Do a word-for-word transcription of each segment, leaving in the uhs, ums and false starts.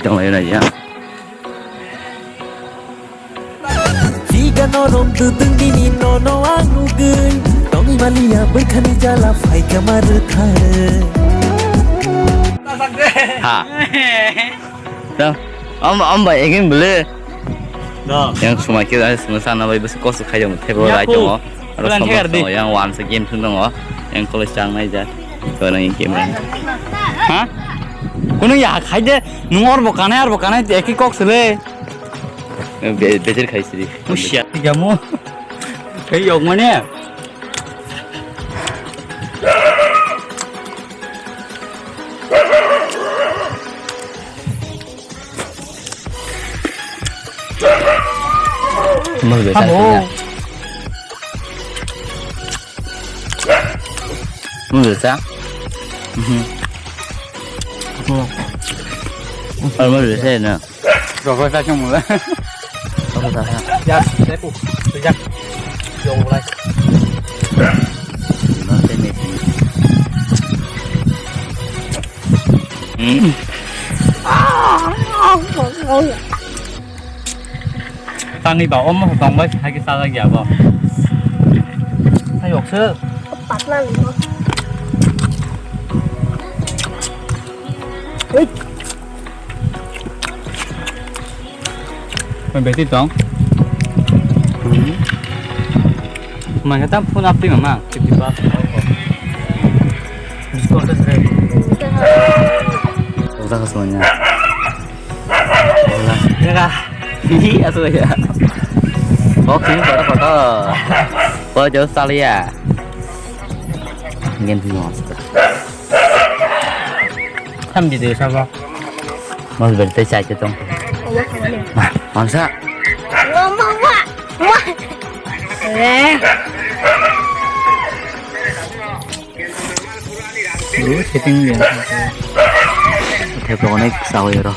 Tong lai ya. Chiga norong dudung dini nono ang nugui. Tongwi maliya bwkhani jala phaikha ma rwthai. Ha. Tong, om, om bai egin bwle. No. Yang sumai khe dai sumai sana bai bwswk kosto khaijak thebo. Yaku. Rai tongo. Aro bulan somok thekar di. Tongo, yang wansa game thung tongo. Yang college chang nai ja. Ko nang game rai. Ha? Kuno ya khai de nung or bo kanai ar bo kanai te eki kok sele. Be-, bejer khai sidi. Usia. Jamu. Hei yok mane. Mas biasa. Kamu. Mas biasa. Mhm. Aku. Mas biasa ya, nak? Rokok tak cuma. Rokok tak. Ya, saya pun. Sejak. Yang mulai. Nanti nih. Hmm. Tangwi ba omo tong bai hai khe chajak ya bo. Hai yok se. Patla ni. Betri tong. Mangkha tam phone update mama. Fifty percent. Discount se. Udah semuanya. Udah. Hihi, asu ya. Oke, kotor kotor. Kau jauh sekali ya. Game sini monster. Tham di desa ba. Mas beri teh cai cetong. Mangsa. Wah, wah, wah. Wah. Eh. Setting dia. Theplok onek sawi ro.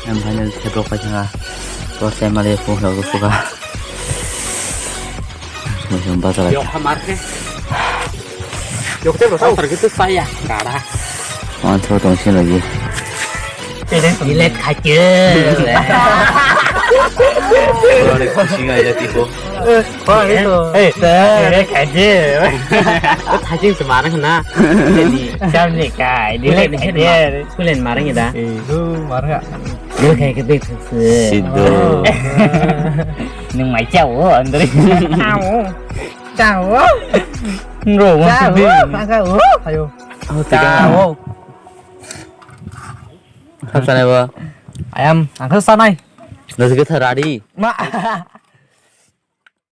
Yang hanya theplok aja. Terus saya malah pun lalu suka. Masih empat lagi. Yok hamar ke. Yok te bosong tergitu saya. Kada. Mantap dong sih lagi. Bilet khaje. Ora de kusinga ya tipo. Ora de to. Eh, bilet khaje. Thajing se marang na. Jadi jam ni kai. Bilet khaje. Kulen marang da. Eh, hu marang. Bilet khaje. Sido. Nung mai chao andre. Chao. Chao. Bro, want to be. Chao. Ayo. Oh, tiga. Chao. Khap sanai bo. Ayam, ang khap sanai. Nasi kita rari. Ma.